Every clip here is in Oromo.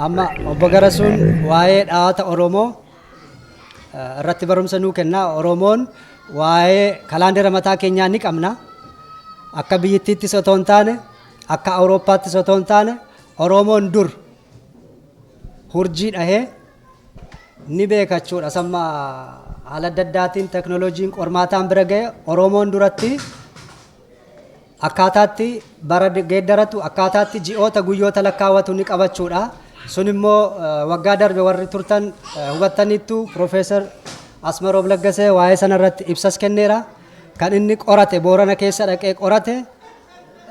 Amma obbo Garasuun waa'ee dhaata Oromoo irratti barumsa nuu kenna. Oromoon waa'ee kalaandara mataa keenyaa ni qabna. Akka biyyittiittis otoo hin taane, akka Awurooppaattis otoo hin taane, Oromoon dur hurjii dhahee ni beeka jechuudha. Samma haala adda addaatiin teknooloojiin qormaataan bira ga'e Oromoon duratti akkaataatti bara geeddaratu, akkaataatti ji'oota guyyoota lakkaawwatu ni qabachuudha. Sun immoo waggaa darbe warri turtan hubattaniittu Piroofeesar Asmaroob Laggasee waa'ee sana irratti ibsas kenneera. Kan inni qorate Boorana keessa dhaqee qorate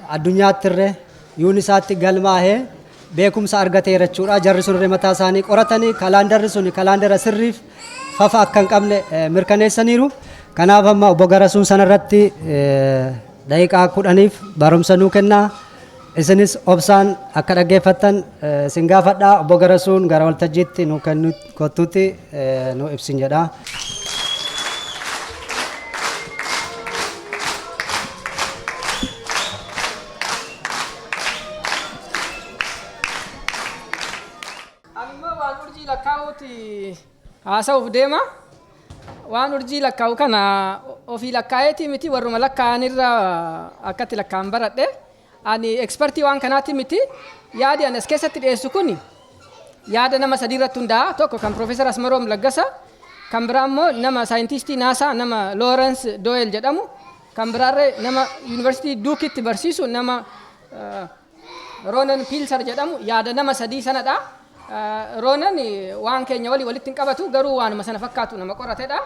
addunyaatti irree yuunisaatti galmaahee beekumsa argateera jechuudha. Jarri sun irree mataa isaanii qoratanii kalaandarri sun kalaandara sirriif fafa akka hin qabne mirkaneessaniiru. Kanaaf amma obbo Garasuun sanarratti daqiiqaa 10f barumsa nuu kennaa. Isinis obsaan akka dhaggeeffattan isin gaafadha. Obbo Garasuun gara waltajjiitti nu kennu kottuutti nu ibsin jedha. Ani immoo waan urjii lakkaa'uuti haasa'uuf deema. Waan urjii lakkaa'u kana ofii lakkaa'eetii miti, warruma lakkaa'anirra akkatti lakkaa'an baradhe. Ani ekspertii waan kanaati miti. Yaadi ani as keessatti dhiyeessu kun yaada nama sadii irratti hundaa'a. Tokko kan Piroofeesar Asmaroom Laggasa, kan biraa immoo nama saayintistii NASA nama Lawrence Doyle jedhamu, kan biraarree nama Yuunivarsiitii Duukitti barsiisu nama Ronan Piilsar jedhamu, yaada nama sadii sanadha. Ronan waan keenya walii walitti hin qabatu, garuu waanuma sana fakkaatu nama qoratedha.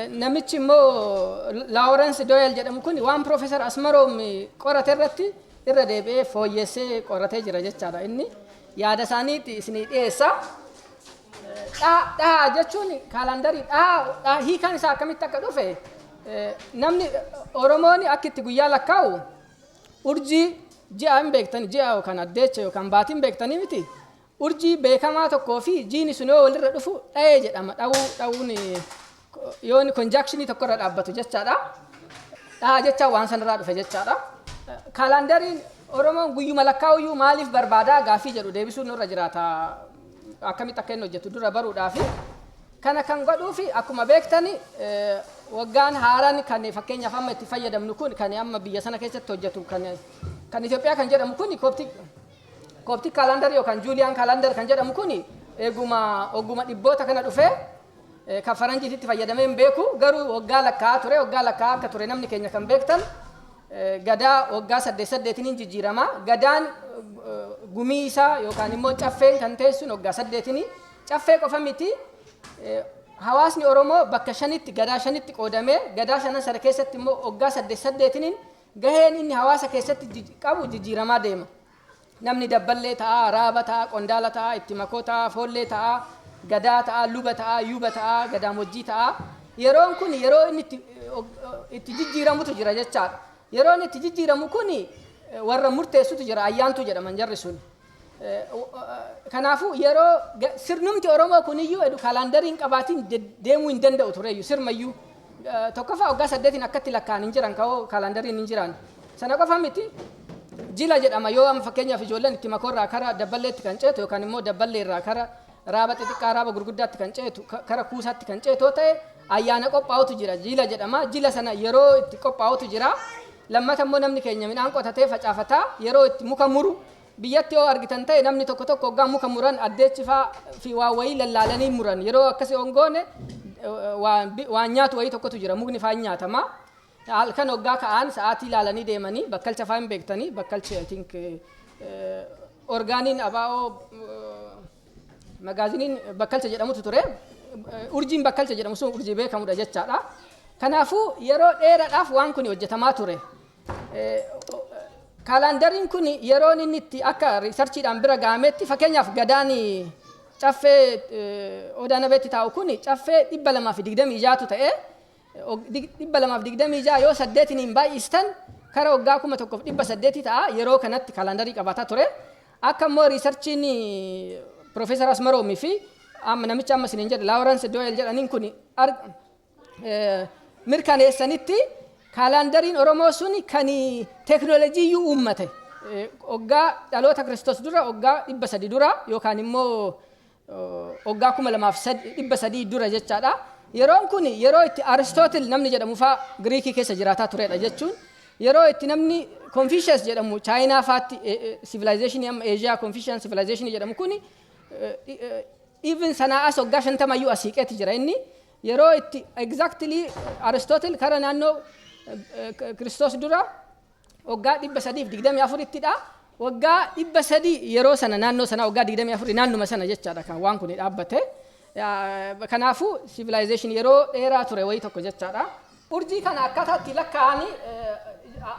Namichi immoo Lawrence Doyle jedhamu kun waan Piroofeesar Asmaroom qorate irratti irra deebi'ee fooyyessee qoratee jira jechaadha inni. Yaada isaaniitti isinii dhiyeessa. Dhahaa jechuun kaalandarii dhahaa hiikaan isaa akkamitti akka dhufe, namni Oromoon akka itti guyyaa lakkaa'u urjii ji'a hin beektan, ji'a yookaan addeecha yookaan baatii hin beektanii miti. Urjii beekamaa tokkoo fi jiini sun yoo walirra dhufu dha'ee jedhama. Dha'uu dha'uun yoo inni konjaakshinii tokkorra dhaabbatu jechaadha. Dhahaa jechaan waan sanarraa dhufe jechaadha. Kaalaandariin Oromoon guyyuma lakkaa'uyyuu maaliif barbaadaa gaaffii jedhu deebisuun nurra jiraata. Akkamitti akka inni hojjetu dura baruudhaafi. Kana kan godhuufi akkuma beektani waggaan haaraan kan fakkeenyaaf amma itti fayyadamnu kun, kan amma biyya sana keessatti hojjetu, kan Itoophiyaa kan jedhamu kun, Coptic calendar yookaan Julian calendar kan jedhamu kun eeguma ogguma dhibboota kana dhufee kan faranjiititti fayyadamee hin beeku, garuu waggaa lakkaa'aa ture. Waggaa lakkaa'aa akka ture namni keenya kan beektan, gadaa waggaa saddeet saddeetiniin jijjiirama. Gadaan gumii isaa yookaan immoo caffeen kan teessuun waggaa saddeetinii. Caffee qofa miti, hawaasni Oromoo bakka shanitti, gadaa shanitti qoodamee, gadaa shanan sana keessatti immoo waggaa saddeet saddeetiniin gaheen inni hawaasa keessatti qabu jijjiiramaa deema. Namni dabballee ta'a, raaba ta'a, qondaala ta'a, itti makoo ta'a, foollee ta'a, gadaa ta'a, luba ta'a, yuuba ta'a, gadaamojjii ta'a. Yeroon kun yeroo inni itti jijjiiramutu jira jechaadha. Yeroo inni itti jijjiiramu kun warra murteessutu jira, ayyaantuu jedhaman jarri sun. Kanaafuu yeroo sirnumti Oromoo kuniyyuu edu kaalaandarii hin qabaatiin deemuu hin danda'u tureyyuu sirmayyuu. Tokkoffaa waggaa saddeetiin akkatti lakkaa'an hin jiran ka'oo kaalaandariin hin jiran. Sana qofa miti, jila jedhama. Yoo amma fakkeenyaaf ijoolleen itti makoorraa kara dabballeetti kan ceetu yookaan immoo dabballeerraa kara raaba xixiqqaa raaba gurguddaatti kan ceetu, kara kuusaatti kan ceetu yoo ta'e, ayyaana qophaa'utu jira. Jila jedhama. Jila sana yeroo itti qophaa'utu jira. Lammata immoo namni keenya midhaan qotatee facaafataa yeroo itti muka muru biyyatti yoo argitan ta'e, namni tokko tokko hoggaa muka muran addeechi faa fi waa wayii lallaalanii muran. Yeroo akkasii hongoone waan nyaatu wayii tokkotu jira, mukni faa hin nyaatama. Halkan hoggaa ka'an sa'aatii ilaalanii deemanii bakkalcha faa hin beektanii. Bakkalchi, I think, orgaaniin abaa'oo magaaziniin bakkalcha jedhamutu ture. Urjiin bakkalcha jedhamu sun urjii beekamudha jechaadha. Kanaafuu yeroo dheeraadhaaf waan kun hojjetamaa ture. Kaalaandariin kun yeroon inni itti akka riisarchiidhaan bira ga'ametti, fakkeenyaaf gadaan caffee Odaa Nabeetti taa'u kun caffee 226tu ta'e. 226 yoo saddeetiniin baay'istan kara waggaa 1800 ta'a. Yeroo kanatti kaalaandarii qabaataa ture. Akka immoo riisarchiin Piroofeesar Asmaroomii fi amma namicha amma isiniin jedhe Lawrence Doyle jedhaniin kun mirkaneessanitti kaalandariin Oromoo sun kan teeknoolojii iyyuu uummate. Waggaa dhaloota Kiristoos dura waggaa 300 dura yookaan immoo waggaa 2300 dura jechaadha. Yeroon kun yeroo itti Aristootil namni jedhamu faa Giriikii keessa jiraataa turedha jechuun, yeroo itti namni Confucius jedhamu Chaayinaa faatti, civilization amma Eeshiyaa Confucian civilization jedhamu kun even sanaa as waggaa 50 iyyuu as hiiqeeti jira inni. Yeroo itti exactly Aristotle kara naannoo Kiristoos dura waggaa 324ttidha. Waggaa 300 yeroo sana naannoo sana waggaa 24 naannuma sana jechaadha kan waan kun dhaabbate. Kanaafuu civilization yeroo dheeraa ture wayii tokko jechaadha. Urjii kana akkaataa itti lakkaa'anii,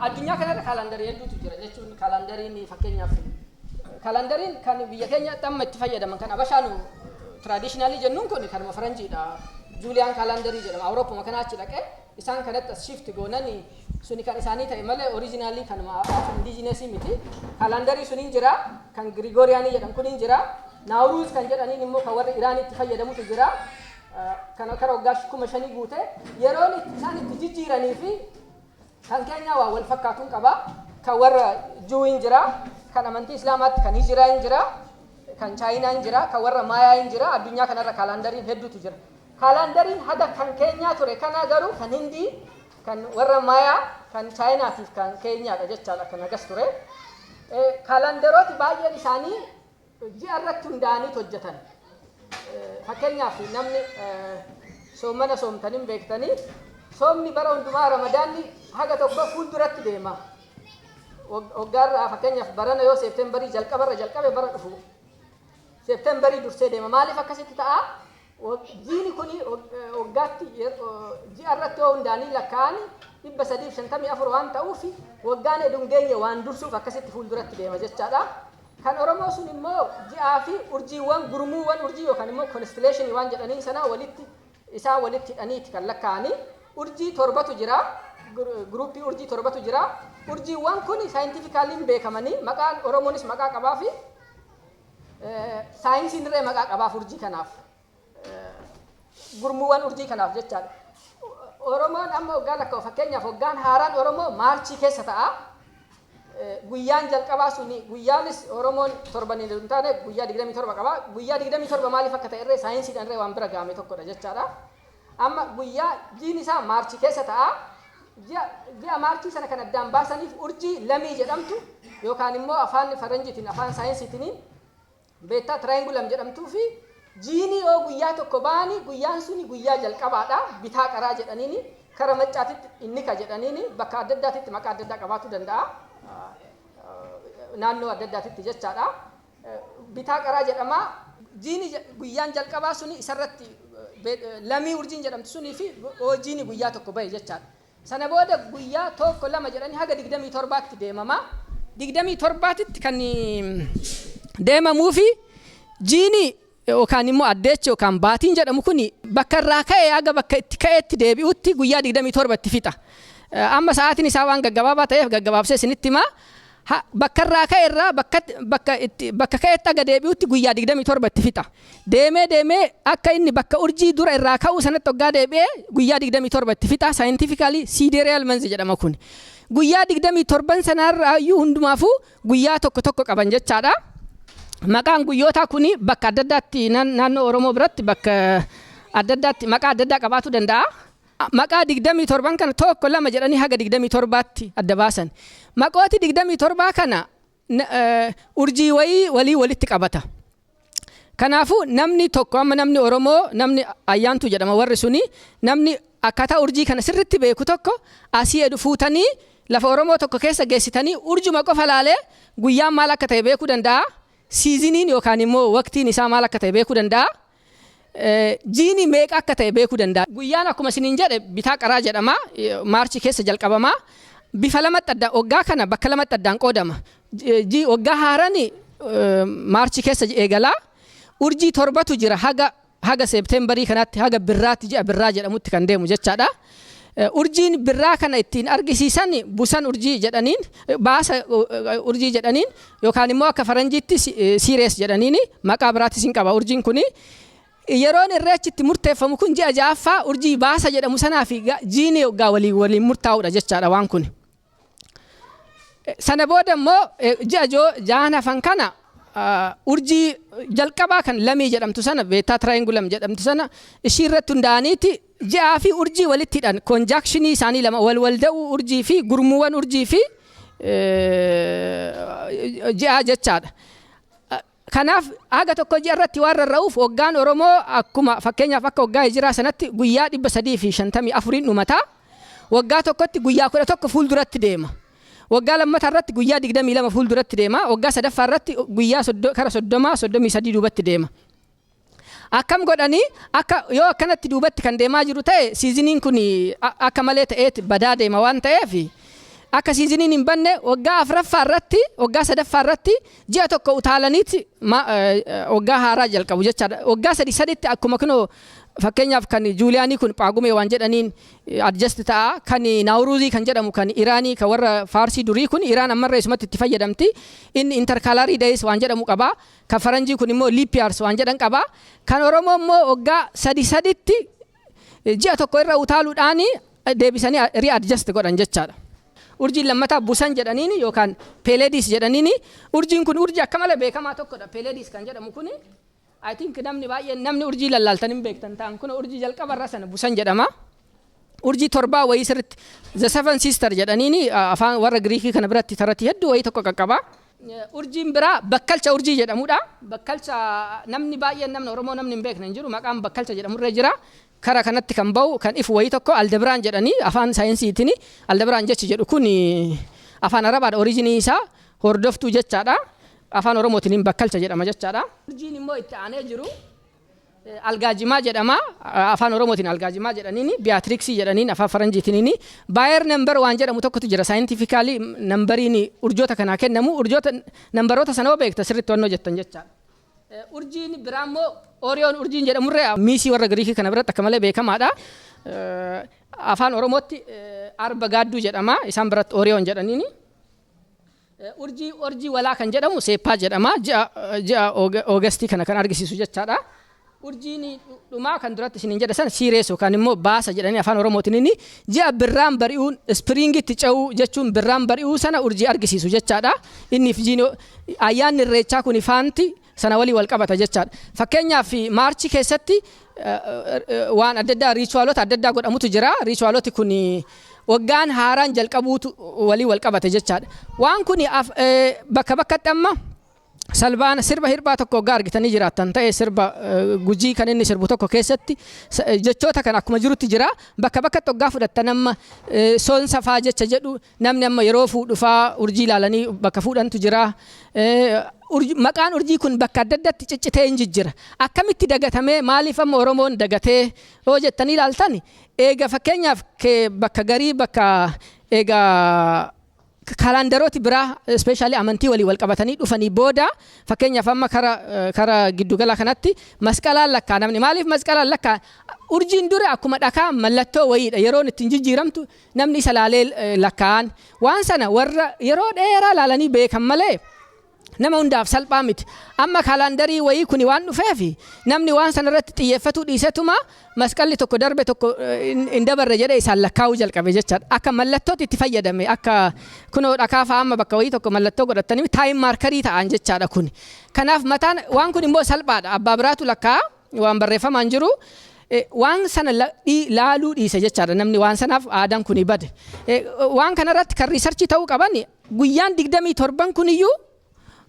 addunyaa kanarra kaalandarii hedduutu jira jechuun, kaalandariin fakkeenyaaf kaalandariin kan biyya keenya amma itti fayyadaman kan Abashaanu traditional jennuun kun kanuma faranjiidha. Julian calendar jedhama. Awurooppuma kana achi dhaqee isaan kanatti as shift goonanii suni kan isaanii ta'e malee original kanuma indigenous miti. Kaalandarii sun hin jira, kan Girigooriyaanii jedhan kun hin jira. Naawuruuz kan jedhaniin immoo kan warri Iraanitti fayyadamutu jira. Kan kara waggaa 5000 guute yeroon isaan itti jijjiiranii fi kan keenya waa wal fakkaatuun qaba. Kan warra Juu hin jira, kan amantii Islaamaatti kan Hijiraa hin jira, kan Chaayinaa hin jira, kan warra Maayaa hin jira. Addunyaa kanarra kaalandariin hedduutu jira. Kaalandariin haga kan keenyaa ture kana garuu kan Hindii, kan warra Maayaa, kan Chaayinaatiif kan keenyaadha jechaadha kan hagas ture. Kaalandarooti baay'een isaanii ji'a irratti hundaa'anii hojjetan. Fakkeenyaaf namni soomana soomtanii beektanii, soomni bara hundumaa Ramadaanni haga tokko fuulduratti deema. Waggaarraa fakkeenyaaf barana yoo Seepteembarii jalqabarra jalqabe, bara dhufu Seepteembarii dursee deema. Maaliif akkasitti ta'a? Jiini kuni waggaatti ji'a irratti yoo hundaanii lakkaa'an 354 waan ta'uuf, waggaan hedduun geenye waan dursuuf akkasitti fuulduratti deema jechaadha. Kan Oromoo sun immoo ji'aa fi urjiiwwan, gurmuuwwan urjii yookaan immoo constellation waan jedhaniin sana walitti isaan walitti hidhaniiti kan lakkaa'anii. Urjii torbatu jira. Group urjii torbatu jira. Urjiiwwan kun scientifically beekamanii, maqaan Oromoonis maqaa qabaa fi saayinsiin irree maqaa qabaaf urjii kanaaf. Gurmuuwwan urjii kanaaf jechaadha. Oromoon amma waggaa lakkaa'u, fakkeenyaaf waggaan haaraan Oromoo Maarchii keessa ta'a. Guyyaan jalqabaa suni, guyyaanis Oromoon torbanii hin taane guyyaa 27 qaba. Guyyaa 27 maaliif akka ta'e irree saayinsiidhaan irree waan bira gaame tokkodha jechaadha. Amma guyyaa jiin isaa Maarchii keessa ta'a. Ji'a Maarchii sana kan addaan baasaniif urjii Lamii jedhamtu yookaan immoo afaan faranjiitiin, afaan saayinsiitiin Beta Triangulum jedhamtuu fi jiinii yoo guyyaa tokko ba'anii, guyyaan suni guyyaa jalqabaadha. Bitaa qaraa jedhaniini, kara maccaatitti innika jedhaniini, bakka adda addaatitti maqaa adda addaa qabaachuu danda'a. Naannoo adda addaatitti jechaadha. Bitaa qaraa jedhama. Jiini guyyaan jalqabaa suni isarratti Lamii urjiin jedhamtu sunii fi jiini guyyaa tokko bahe jechaadha. Sana booda guyyaa tokko, lama jedhanii haga 27tti deemama. 27tti kan deemamuu fi jiini yookaan immoo addeechi yookaan baatiin jedhamu kun bakka irraa ka'e haga bakka itti ka'etti deebi'utti guyyaa 27 itti fixa. Amma sa'aatiin isaa waan gaggabaabaa ta'eef gaggabaabsee isinitti himaa. Bakka irraa ka'e irraa bakka itti bakka ka'etti haga deebi'utti guyyaa 27 itti fixa. Deemee deemee akka inni bakka urjii dura irraa ka'uu sanatti waggaa deebi'ee guyyaa 27 itti fixa. Scientifically sidereal month jedhama kun. Guyyaa 27 sanarraa iyyuu hundumaafuu guyyaa tokko tokko qaban jechaadha. Maqaan guyyootaa kuni bakka adda addaatti, naannoo Oromoo biratti bakka adda addaatti maqaa adda addaa qabaachuu danda'a. Maqaa 27 kana tokko, lama jedhanii haga 27tti adda baasan. Maqooti 27 kana urjii wayii walii walitti qabata. Kanaafuu namni tokko, amma namni Oromoo, namni Ayyaantuu jedhama warri suni, namni akkaataa urjii kana sirritti beeku tokko asii edu fuutanii lafa Oromoo tokko keessa geessitanii, urjuma qofa laalee guyyaan maal akka ta'e beekuu danda'a. Seasoniin yookaan immoo waqtiin isaa maal akka ta'e beekuu danda'a. Jiini meeqa akka ta'e beekuu danda'a. Guyyaan akkuma isiniin jedhe bitaa qaraa jedhama. Maarchii keessa jalqabama. Bifa lamatti adda waggaa kana bakka lamatti addaan qoodama. Waggaa haaraan Maarchii keessa eegala. Urjii torbatu jira haga Seepteembarii kanaatti, haga birraatti, ji'a birraa jedhamutti kan deemu jechaadha. Urjiin birraa kana ittiin argisiisan busan urjii jedhaniin, baasa urjii jedhaniin, yookaan immoo akka faranjiitti Sirius jedhaniin, maqaa biraattis hin qaba urjiin kuni. Yeroon Irreechi itti murteeffamu kun ji'a ja'affaa urjii Baasa jedhamu sanaa fi jiini waggaa waliin murtaa'udha jechaadha waan kun. Sana booda immoo ji'a ja'an hafan kana urjii jalqabaa kan Lamii jedhamtu sana, Beta Triangulum jedhamtu sana, ishii irratti hundaa'aniiti ji'aa fi urjii walitti hidhan. Conjunctionii isaanii lama, wal walda'uu urjii fi gurmuuwwan urjii fi ji'aa jechaadha. Kanaaf haga tokko ji'a irratti waan rarra'uuf waggaan Oromoo akkuma fakkeenyaaf akka waggaa hijiraa sanatti guyyaa 354n dhumataa. Waggaa tokkotti guyyaa 11 fuulduratti deema. Waggaa lammataa irratti guyyaa 22 fuulduratti deema. Waggaa sadaffaa irratti guyyaa kara 30, 33 duubatti deema. Akkam godhanii akka yoo akkanatti duubatti kan deemaa jiru ta'e, seasoniin kun akka malee ta'eet badaa deema waan ta'eef, akka seasoniin hin banne waggaa afuraffaa irratti, waggaa sadaffaa irratti ji'a tokko utaalaniiti waggaa haaraa jalqabu jechaadha. Waggaa sadi saditti akkuma kunoo fakkeenyaaf kan Juuliyaanii kun Paagumee waan jedhaniin adjust ta'a. Kan Naawuruuzii kan jedhamu kan Iraanii, kan warra Faarsii durii kun, Iraan ammarra isumatti itti fayyadamti. Inni intercalary days waan jedhamu qaba. Kan Faranjii kun immoo leap years waan jedhan qaba. Kan Oromoo immoo waggaa sadi saditti ji'a tokko irra utaaluudhaan deebisanii readjust godhan jechaadha. Urjiin lammataa Busan jedhaniini yookaan Pleiades jedhaniini. Urjiin kun urjii akka malee beekamaa tokkodha. Pleiades kan jedhamu kuni, I think namni baay'een, namni urjii lallaaltan hin beektan ta'an. Kun urjii jalqabarra sana Busan jedhama. Urjii torbaa wayii sirritti The Seven Sister jedhaniini afaan warra Giriikii kana biratti taratti hedduu wayii tokko qaqqaba. Urjiin biraa Bakkalcha urjii jedhamudha. Bakkalcha namni baay'een, namni Oromoo namni hin beekne hin jiru, maqaan Bakkalcha jedhamurra jira. Kara kanatti kan bahu, kan ifu wayii tokko Aldebraan jedhanii afaan saayinsiitiin. Aldebraan jechi jedhu kun afaan Arabaadha, originii isaa hordoftuu jechaadha. Afaan Oromootiin Bakkalcha jedhama jechaadha. Urjiin immoo itti aanee jiru Algaajimaa jedhama. Afaan Oromootiin Algaajimaa jedhaniini, Beatrixii jedhaniin afaan Faranjiitiin. Bayer number waan jedhamu tokkotu jira. Scientifically numberiin urjoota kanaa kennamu, urjoota numberoota sana beekta sirriitti wannoo jettan jechaadha. Urjiin biraa immoo Orion urjiin jedhamurree miisii warra Giriikii kana biratti akka malee beekamaadha. Afaan Oromootti Arba Gaadduu jedhama. Isaan biratti Orion jedhaniini. Urjii walaa kan jedhamu Seeppaa jedhama. Ji'a Oogastii kana kan argisiisu jechaadha. Urjiin dhumaa kan duratti isiniin jedhe san Siirees yookaan immoo Baasa jedhanii afaan Oromootiin. Inni ji'a birraan bari'uun springitti ce'uu jechuun birraan bari'uu sana urjii argisiisu jechaadha. Inni fi jiini ayyaanni Irreechaa kun faanti sana walii wal qabata jechaadha. Fakkeenyaaf Marchii keessatti waan adda addaa, ritualota adda addaa godhamutu jira. Ritualoti kun waggaan haaraan jalqabuutu walii wal qabate jechaadha. Waan kun bakka bakkatti amma salbaana sirba hirbaa tokko waggaa argitanii jiraattan ta'e, sirba Gujii kan inni sirbu tokko keessatti jechoota kan akkuma jirutti jira. Bakka bakkatti waggaa fudhattan amma soonsa faa jecha jedhu, namni amma yeroo fuudhu faa urjii ilaalanii bakka fuudhantu jira. Maqaan urjii kun bakka adda addaatti ciccitee hin jijjira. Akkamitti dagatamee, maaliif amma Oromoon dagatee yoo jettanii ilaaltan, eega fakkeenyaaf bakka garii bakka eega calendarooti biraa, especially amantii walii wal qabatanii dhufanii booda, fakkeenyaaf amma kara giddugala kanatti masqalaan lakkaa. Namni maaliif masqalaan lakkaa? Urjiin dura akkuma dhakaa mallattoo wayiidha, yeroon ittiin jijjiiramtu namni isa laalee lakkaa'an. Waan sana warra yeroo dheeraa laalanii beekan malee nama hundaaf salphaa miti. Amma calendarii wayii kuni waan dhufeef namni waan sana irratti xiyyeeffatuu dhiisetuma masqalli tokko darbe tokko hin dabarre jedhee isaan lakkaa'uu jalqabe jechaadha. Akka mallattootti itti fayyadame, akka kunoo dhakaa fa'aa amma bakka wayii tokko mallattoo godhatanii time markerii ta'an jechaadha kun. Kanaaf mataan waan kun immoo salphaadha. Abbaa biraatu lakkaa'a, waan barreeffamaan jiru. Waan sana laaluu dhiise jechaadha namni, waan sanaaf aadaan kun bade. Waan kanarratti kan researchii ta'uu qaban, guyyaan 27n kuniyyuu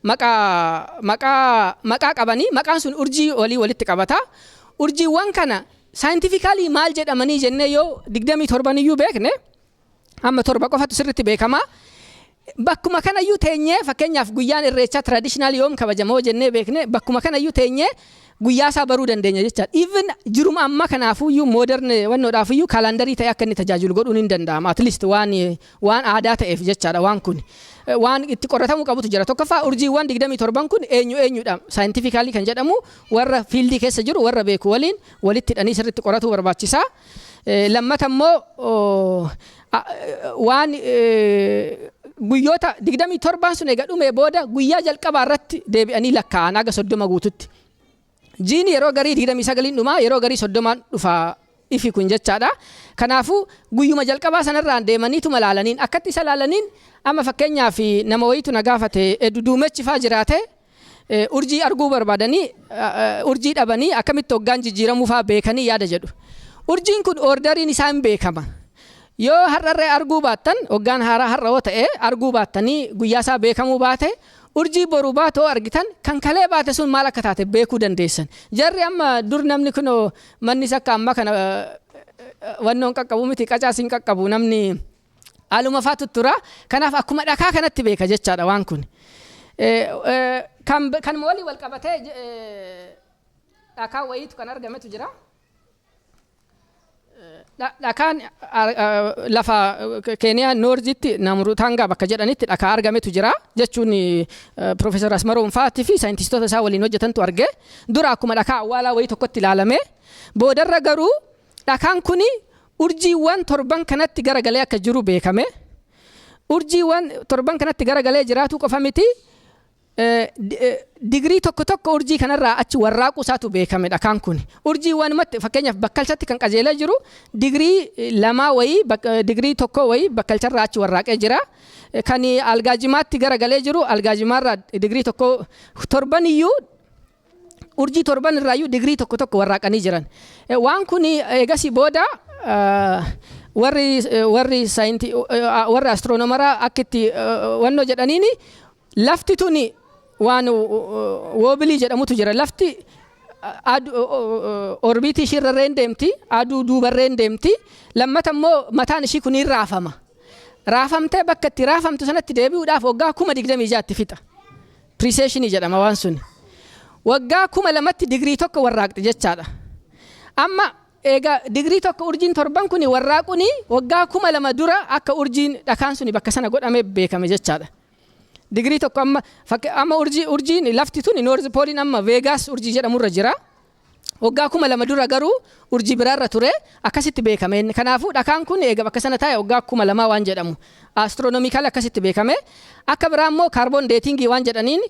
maqaa qabanii, maqaan sun urjii walii walitti qabata. Urjiiwwan kana scientifically maal jedhamanii jennee yoo 27n iyyuu beekne, amma torba qofatu sirriitti beekama. Bakkuma kanayyuu teenyee, fakkeenyaaf guyyaan Irreechaa traditional yoom kabajamoo jennee beekne, bakkuma kanayyuu teenyee guyyaa isaa baruu dandeenya jechaadha. Even jiruma amma kanaafuyyuu modern wannoodhaafuyyuu calendarii ta'e akka inni tajaajilu godhuun hin danda'ama. At least waan aadaa ta'eef jechaadha waan kun. Waan itti qoratamuu qabutu jira. Tokkoffaa, urjiiwwan 27n kun eenyu eenyudha scientifically kan jedhamu, warra fieldii keessa jiru, warra beeku waliin walitti hidhanii sirriitti qoratuu barbaachisa. Lammata immoo waan guyyoota 27n sun eega dhumee booda guyyaa jalqabaa irratti deebi'anii lakkaa'an haga 30 guututti. Jiini yeroo garii 29n dhumaa, yeroo garii 30n dhufa ifi kun jechaadha. Kanaafuu guyyuma jalqabaa sanarraan deemaniituma laalaniin, akkatti isa laalaniin, amma fakkeenyaaf nama wayiitu na gaafate, duumechi faa jiraate urjii arguu barbaadanii urjii dhabanii akkamitti hoggaan jijjiiramuu faa beekanii yaada jedhu. Urjiin kun orderiin isaa hin beekama. Yoo har'arree arguu baattan, hoggaan haaraa har'a yoo ta'e arguu baattanii, guyyaa isaa beekamuu baate, urjii boru baatoo argitan kan kalee baate sun maal akka taate beekuu dandeessan. Jarri amma dur namni kun mannis akka amma kana wannoon qaqqabu miti, qacaas hin qaqqabu, namni haaluma faa tuttura. Kanaaf akkuma dhakaa kanatti beeka jechaadha waan kun. Kan walii wal qabatee dhakaa wayiitu kan argametu jira. Dhakaan lafa Keeniyaa Northitti Namurutaangaa bakka jedhanitti dhakaa argametu jira jechuun Profeesar Asmaroon fa'aatii fi saayintistoota isaa waliin hojjetantu arge. Dura akkuma dhakaa awwaalaa wayii tokkotti ilaalame. Boodarra garuu dhakaan kuni urjiiwwan torban kanatti garagalee akka jiru beekame. Urjiiwwan torban kanatti garagalee jiraatu qofa miti. Digirii tokko tokko urjii kanarraa achi warraaquu isaatu beekame dhakaan kun. Urjiiwwanumatti fakkeenyaaf bakkalchatti kan qajeelee jiru digirii 2 wayii, digirii 1 wayii bakkalcharraa achi warraaqee jira. Kan algaajimaatti garagalee jiru algaajimaarraa digirii 1, torban iyyuu, urjii torban irraayyuu digirii tokko tokko warraaqanii jiran. Waan kun eegasii booda warri saayintii, warri astiroonomaraa akka itti wannoo jedhaniini, lafti tuni waan wobble jedhamutu jira. Lafti orbiitii ishii irra deemti, aduu duubarreen deemti. Lammata immoo mataan ishii kun raafama. Raafamtee bakka itti raafamtu sanatti deebi'uudhaaf waggaa 26,000tti fixa. Precessionii jedhama waan sun. Waggaa 2000tti digirii 1 warraaqxi jechaadha. Amma egaa digirii 1 urjiin torban kun warraaquuni waggaa 2000 dura akka urjiin dhakaan suni bakka sana godhamee beekame jechaadha. Digirii 1 amma urjiin lafti tuni North Poleiin amma Veegaas urjii jedhamurra jira. Waggaa 2000 dura garuu urjii biraarra ture, akkasitti beekame. Kanaafuu dhakaan kun eega bakka sana taa'e waggaa 2000 waan jedhamu. Astronomical akkasitti beekame. Akka biraa immoo carbon datingii waan jedhaniin,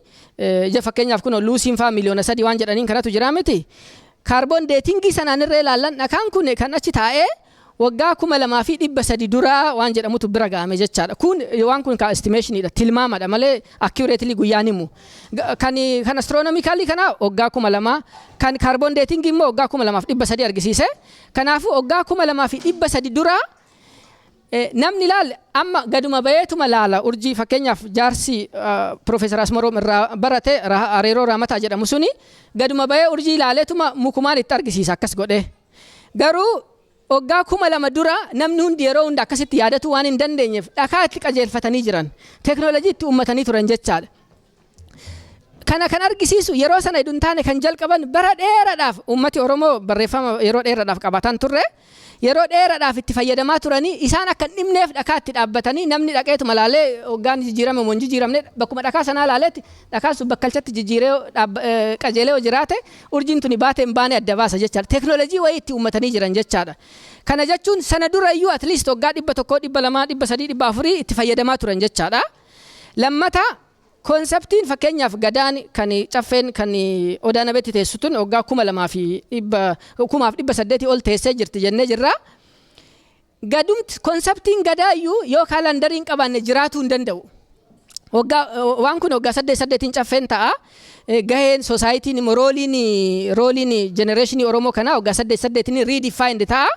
fakkeenyaaf kun Lucyn faa miliyoona 3 waan jedhaniin kanatu jira miti. Carbon datingii sanaan irra ilaallan dhakaan kun kan achi taa'ee waggaa 2300 duraa waan jedhamutu bira ga'ame jechaadha. Kun waan kun ka estimationiidha, tilmaamadha malee accurately guyyaan himu. Kan astronomicalii kana waggaa 2000, kan carbon datingii immoo waggaa 2300 argisiise. Kanaafuu waggaa 2300 duraa namni laal amma gaduma bayeetuma laala urjii. Fakkeenyaaf jaarsi Profeesar Asmaroom irraa barate, Areeroo Raamataa jedhamu suni, gaduma bayee urjii ilaaleetuma mukumaan itti argisiisa akkas godhee. Garuu waggaa 2000 dura namni hundi yeroo hunda akkasitti yaadatu waan hin dandeenyeef dhakaa itti qajeelfatanii jiran. Teeknooloojii itti uummatanii turan jechaadha. Kana kan argisiisu yeroo sana idun taane kan jalqaban bara dheeraadhaaf uummati Oromoo barreeffama yeroo dheeraadhaaf qabatan turre, yeroo dheeraadhaaf itti fayyadamaa turanii, isaan akka hin dhibneef dhakaa itti dhaabbatanii, namni dhaqeetuma laalee hoggaan jijjiirame moo hin jijjiiramne bakkuma dhakaa sanaa laaleetti dhakaan sun bakkalchatti jijjiiree qajeelee yoo jiraate urjiin tuni baate hin baane adda baasa jechaadha. Teeknooloojii wayii itti uummatanii jiran jechaadha. Kana jechuun sana dura iyyuu at least waggaa 100, 200, 300, 400 itti fayyadamaa turan jechaadha. Lammata conceptiin fakkeenyaaf gadaan kan caffeen kan Odaa Nabeetti teessu tun waggaa 2800 ol teessee jirti jennee jirra. Gadumti conceptiin gadaa iyyuu yoo kaalandarii hin qabaanne jiraatuu hin danda'u. Waggaa waan kun waggaa saddeet saddeetiin caffeen ta'a. Gaheen societyn immoo roleiin generationii Oromoo kanaa waggaa saddeet saddeetiin redefined ta'a.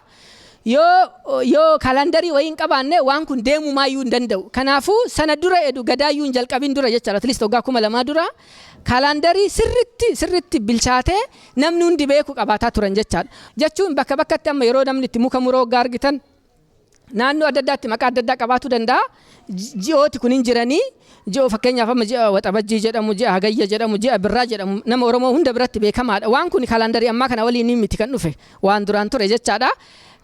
Yoo kaalandarii wayii hin qabaanne waan kun deemumaayyuu hin danda'u. Kanaafuu sana dura edu gadaayyuu hin jalqabin dura jechaadha. At least waggaa 2000 dura kaalandarii sirritti sirritti bilchaatee namni hundi beeku qabaataa turan jechaadha. Jechuun bakka bakkatti amma yeroo namni itti muka muroo waggaa argitan naannoo adda addaatti maqaa adda addaa qabaachuu danda'a. Ji'ooti kun hin jiranii. Ji'oo fakkeenyaaf amma ji'a Waxabajjii jedhamu, ji'a Hagayya jedhamu, ji'a Birraa jedhamu nama Oromoo hunda biratti beekamaadha. Waan kun kaalandarii ammaa kana waliin miti kan dhufe, waan duraan ture jechaadha.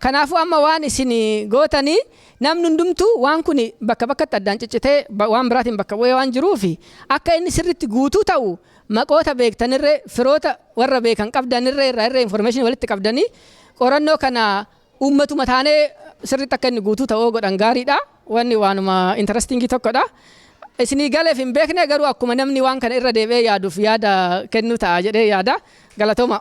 Kanaafuu amma waan isin gootanii namni hundumtuu waan kun bakka bakkatti addaan ciccitee waan biraatiin bakka bu'ee waan jiruufi akka inni sirritti guutuu ta'u maqoota beektanirree, firoota warra beekan qabdanirree irraa irree information walitti qabdanii qorannoo kana uummatuma taanee sirritti akka inni guutuu ta'uu godhan gaariidha. Wanni waanuma interestingii tokkodha. Isinii galeef hin beekne, garuu akkuma namni waan kana irra deebi'ee yaaduuf yaada kennu ta'a jedhee yaada. Galatooma.